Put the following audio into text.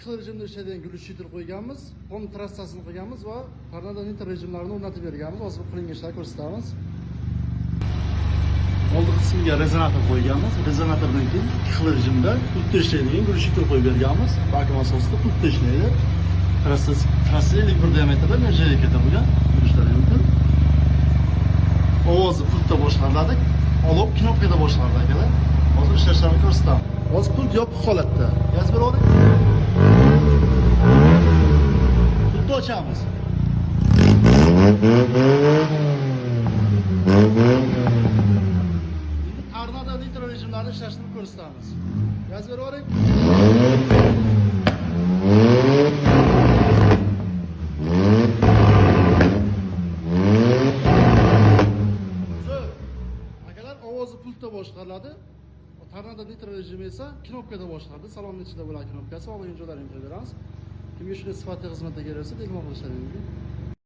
Ikki xil rejimda ishlaydigan глушитель qo'yganmiz, pon trassasini qo'yganmiz va tornado nitro rejimlarini o'rnatib berganmiz. Hozir qilingan ishlarni ko'rsatamiz. Oldi qismiga rezonator qo'yganmiz. Rezonatordan keyin ikki xil rejimda pultda ishlaydigan глушитель qo'yib berganmiz. Vakuum asosida pultda ishlaydi. Trassa 51 diametrda нержавейка da bo'lgan yurishlari mumkin. Ovozi pultda boshqariladi. Olov knopkada boshqariladi, akalar. Hozir ishlashlarni ko'rsataman. Hozir pult yopiq holatda. Gaz berib oling. Pultni ochamiz. Endi tornado nitro rejimlarni ishlashini ko'rsatamiz. Gaz berib oling. Zo'r. Akalar, ovozi pultda boshqariladi. Tornado nitro rejimi esa knopkada boshqariladi. Salonning ichida bo'ladi knopkasi. Olgan joylarini qo'yib beramiz. Kimga shunday sifatli xizmatlar kerak bo'lsa, telefon qilishlari mumkin.